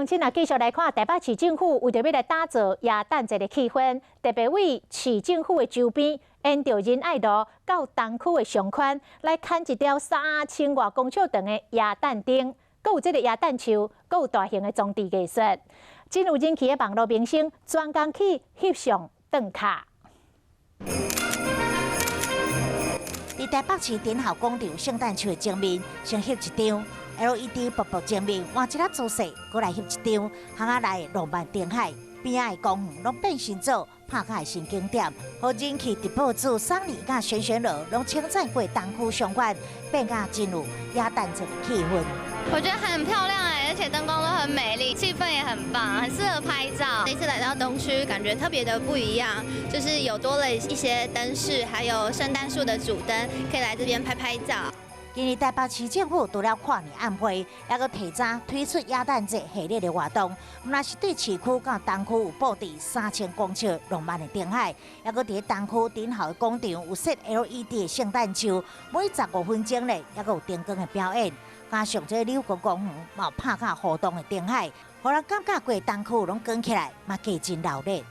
鄉親啊，繼續來看台北市政府為著欲來打造耶誕節的氣氛，特別為市政府的周邊，沿著仁愛路到東區的商圈，來牽一條3000外公尺長的耶誕燈，閣有這个耶誕樹，閣有大型的裝置藝術，真有人氣的網路明星專工去翕相轉卡。佇台北市頂後廣場聖誕樹的前面，先翕一張 LED 瀑布前面換一粒姿勢，閣來翕一張，巷仔內浪漫燈海邊仔的公園攏變身做拍卡的新景點，予人氣直播主桑尼佮玄玄樂攏稱讚過東區商圈變甲真有耶誕節的氣氛。我覺得很漂亮哎，而且燈光都很美麗，氣氛也很棒，很適合拍照。這次來到東區，感覺特別的不一樣，就是有多了一些燈飾，還有聖誕樹的主燈，可以來這邊拍拍照。今年台北市政府除了跨年晚會，猶閣提早推出耶誕節系列的活動，毋但是對市區佮東區有布置3000公尺浪漫的燈海，猶閣佇東區頂後的廣場有設 LED 的聖誕樹，每15分鐘咧，猶閣有燈光的表演，加上這柳國公園嘛有拍卡活動的燈海，予人感覺規東區攏光起來，嘛加真熱鬧。